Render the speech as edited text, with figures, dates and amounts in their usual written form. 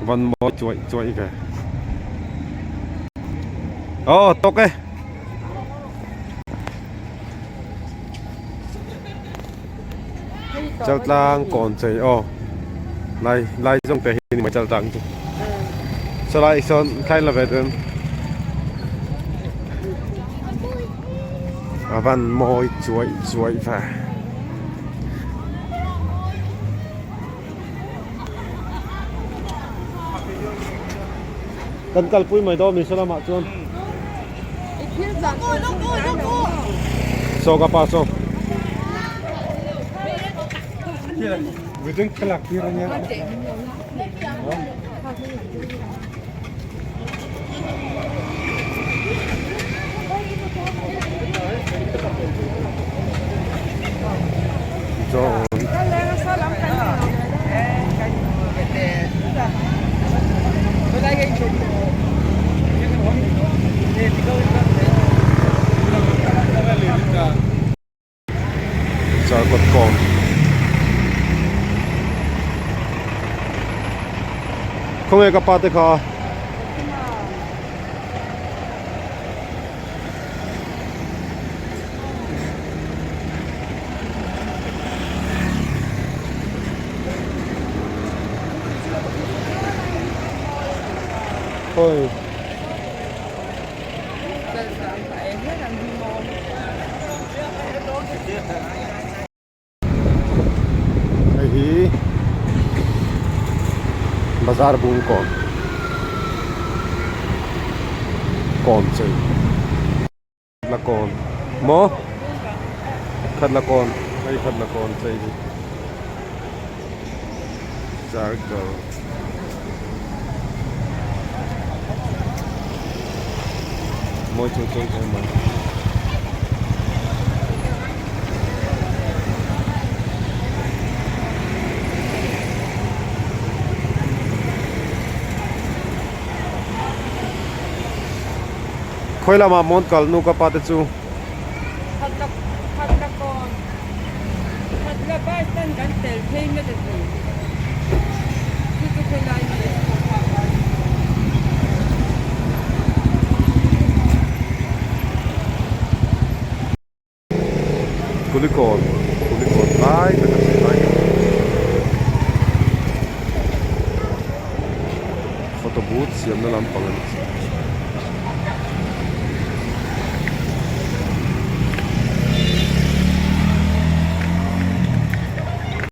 Van mawi chuaih chuaih ve. Aw tawk e. Chaltlang kawn chei aw lai lai zawng te hi ni mai chaltlang chu sawlai sawn thlai la ve dawn a van mawi chuaih chuaih ve. Kan kalpui mai dawn mi saw lamah chuan. Saw ka pa saw. John. Zarkawt kawn khawnge ka pa te kha Khawi. Hei hi bazar bung kawn kawn chei la kawn maw khat la kawn hei khat la kawn chei hi charger. Mawi chu chuan em mai. Khawi lamah mawn kal nu ka pa te chu. Khatla khatla kawn khatla bus stand kan tel phei mai ta ti chu chu khawi lai nge. Kulikawn Kulikawn lai tak a ni lai photo booth siamna lampang a ni.